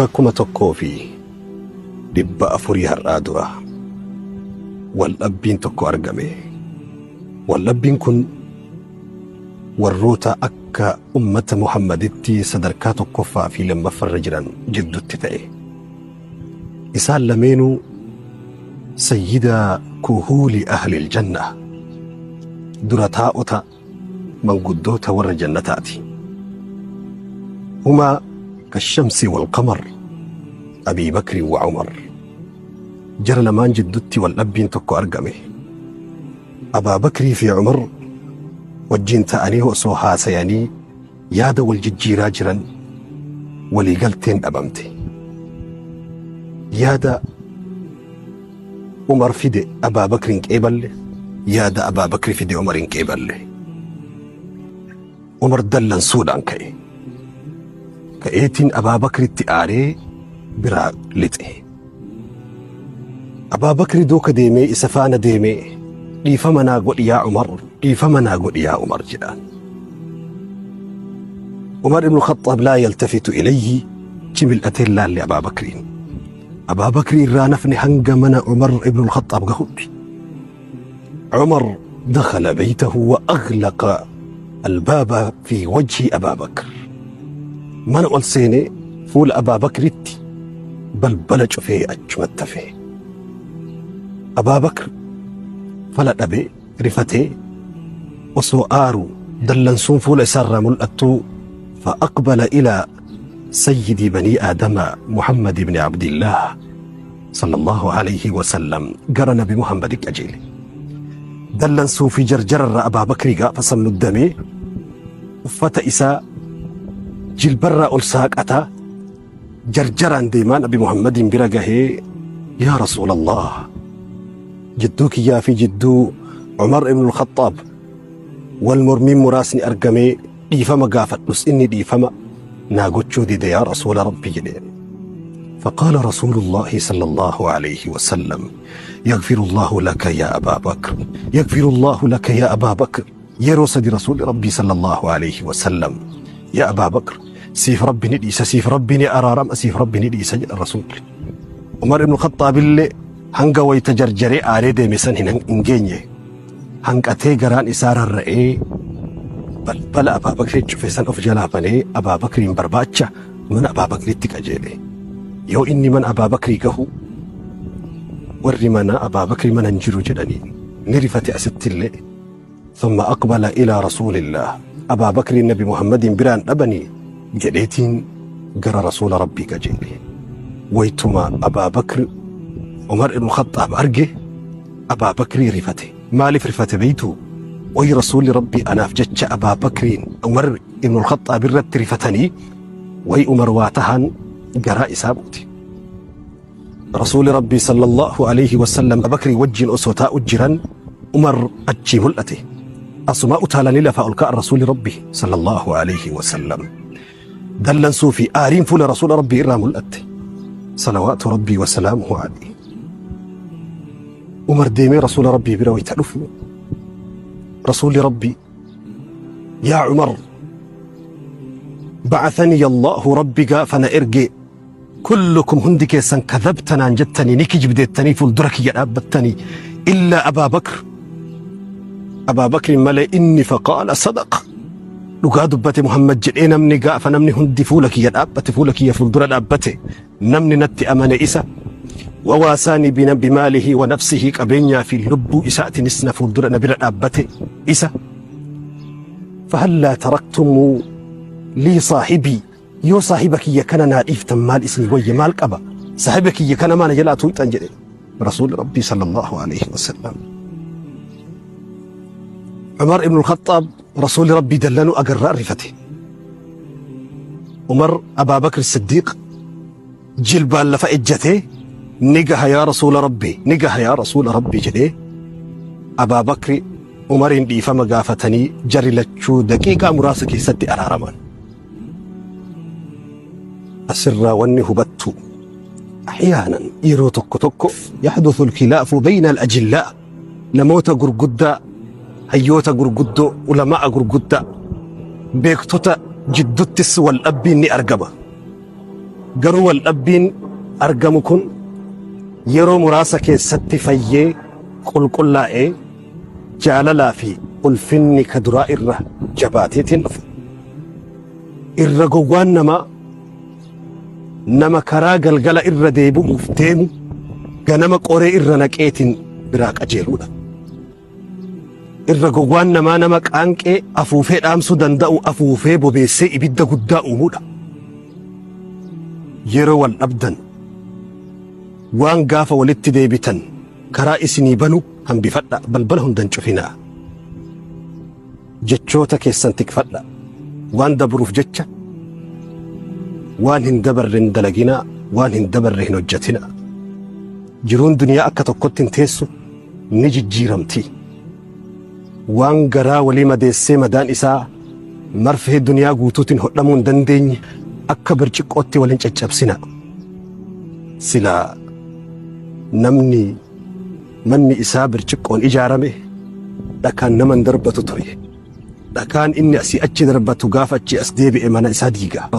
Waggaa 1400 har'aa dura waldhabbiin tokko argame. Waldhabbiin kun warroota akka ummata Muhammaditti sadarkaa tokkoffaa fi lammaffaarra jiran jidduutti ta'e. Isaan lameenuu sayyida kuhuuli ahlil janna, dura taa'ota manguddoota warra jannataati. Humaa kashamsi walqamar, Abii Bakri wa Umar. Jara lamaan jidduutti waldhabbiin tokko argame. Abaa Bakrii fi Umar wajjin ta'anii osoo haasayanii yaada wal jijjiiraa jiran waliigalteen dhabamte. Yaada Umar fide Abaa Bakri hin qeeballe, yaada Abaa Bakri fide Umar hin qeeballe. Umar dallansuudhaan ka'e. Ka'eetiin Abaa Bakritti aaree biraa lixe. Abaa Bakri duuka deemee, isa faana deemee, "Dhiifama naa godhi yaa Umar, dhiifama naa godhi yaa Umar," jedhaan. Umar ibn Khattaab laa yaltafitu ilayhi, achi mil'atee hin laalle Abaa Bakriin. Abaa Bakri irraa nafni hanga mana Umar ibn Khattaab gahutti. عمر دخل بيته وأغلق الباب في وجه أبا بكر. Mana ol seenee fuula Abaa Bakritti balbala cufee achumatti hafe. Abaa Bakr fala dhabee rifatee osoo aaru dallansuun fuula isaarraa mul'attuu فأقبل إلى سيد بني آدم محمد بن عبد الله صلى الله عليه وسلم. Gara Nabi Muhammad qajeele. Dallansuu fi jarjararra Abaa Bakrii gaafa san muddamee uffata isaa jilbarraa ol saaqataa jarjaraan deemaa Nabi Muhammadin bira gahee, "Yaa Rasuulallah, jidduu kiyyaa fi jidduu Umar ibn al-Khattaab wal mormiin muraasni argamee, dhiifama gaafadhus inni dhiifama naa gochuu dide, yaa Rasuula Rabbi," jedheen. فقال رسول الله صلى الله عليه وسلم: "يغفر الله لك يا أبا بكر، يغفر الله لك يا أبا بكر." Yeroo sadi رسول ربي صلى الله عليه وسلم "Yaa أبا بكر، siif Rabbi ni dhiisa, siif Rabbi ni araarama, siif Rabbi ni dhiisa," jedha Rasuul. Umar ibn Khattaab illee hanga wayita jarjaree aaree deeme san hin geenye. Hanqatee garaan isaa rarra'ee balbala Abaa Bakrii cufe san of jalaa banee Abaa Bakriin barbaacha mana Abaa Bakriitti qajeele. Yoo inni mana Abaa Bakrii gahu, warri mana Abaa Bakrii mana hin jiru jedhaniin. Ni rifate asitti illee. ثم أقبل إلى رسول الله. "أبا بكر النبي محمد biraan dhabanii," jedheetiin gara Rasuula Rabbii qajeele. Waytuma Abaa Bakr Umar ibn Khattaab arge, Abaa Bakrii rifate. Maaliif rifate beeytu? Way Rasuulli Rabbii anaaf jecha Abaa Bakriin Umar ibn Khattaab irratti rifatanii, way Umar waa tahan garaa isaa buute. Rasuulli Rabbii صلى الله عليه وسلم Abaa Bakrii wajjin osoo taa'u jiran Umar achii mul'ate. Asuma utaalanii lafaa ol ka'an Rasuulli Rabbii صلى الله عليه وسلم. Dallansuu fi aariin fuula Rasuula Rabbii irraa mul'atte. صلوات ربي وسلامه عليه. Umar deemee Rasuula Rabbii bira wayita dhufu, Rasuulli Rabbii, "Yaa Umar, بعثني الله, Rabbi gaafa na erge, كلكم hundi keessan كذبت naan jettanii, ni kijibdeettanii fuuldura kiyya dhaabbattanii, إلا أبا بكر, Abaa Bakrin malee, inni فقال صدق, dhugaa dubbate Muhammad jedhee namni gaafa namni hundi fuula kiyya dhaabbate, fuula kiyya fuuldura dhaabbate, namni natti amane isa. وواساني بماله ونفسه, qabeenyaa fi lubbuu isaatiinis na fuuldura na bira dhaabbate isa. فهلا تركتم لي صاحبي? Yoo saahiba kiyya kana naa dhiiftan maal isinii wayya? Maal qaba? Saahiba kiyya kana maana jalaa tuuxan?" jedhe Rasuulli Rabbii صلى الله عليه وسلم. Umar ibn al-Khattaab Rasuulli Rabbii dallanuu agarraa rifate. Umar Abaa Bakr Siddiiq jilbaan lafa ejjatee, "Ni gaha yaa Rasuula Rabbii, ni gaha yaa Rasuula Rabbii," jedhee Abaa Bakri Umariin dhiifama gaafatanii jarri lachuu daqiiqaa muraasa keessatti araaraman. Asirraa wanni hubattu, أحيانا yeroo tokko tokko يحدث الخلاف بين الأجلاء, namoota gurguddaa, hayyoota gurguddoo, ulamaa gurguddaa, beektota jidduttis wal dhabbiin ni argama. Garuu wal dhabbiin argamu kun yeroo muraasa keessatti fayyee qulqullaa'ee jaalalaa fi ulfinni ka duraa irra jabaateetiin dhufa. Irra gowwaan namaa nama karaa galgala irra deebi'uuf deemu ganama qoree irra naqeetiin biraa qajeeluudha. Irra gowwaan namaa nama qaanqee afuufee dhaamsuu danda'u afuufee bobeessee ibidda guddaa uumuudha. Yeroo wal dhabdan waan gaafa walitti deebitan karaa isinii banu hambifadha, balbala hundan cufinaa. Jechoota keessan tikfadha. Waan dabruuf jecha waan hin dabarre hin dalaginaa, waan hin dabarre hin hojjetinaa. Jiruun duniyaa akka tokkotti hin teessu, ni jijjiiramti. Waan garaa walii madeessee madaan isaa marfee duniyaa guutuutiin hodhamuu hin dandeenye akka birciqqootti waliin caccabsina. Silaa namni manni isaa birciqqoon ijaarame dhakaan nama hin darbatu ture. Dhakaan inni asii achi darbatu gaafa achi as deebi'e mana isaa diiga.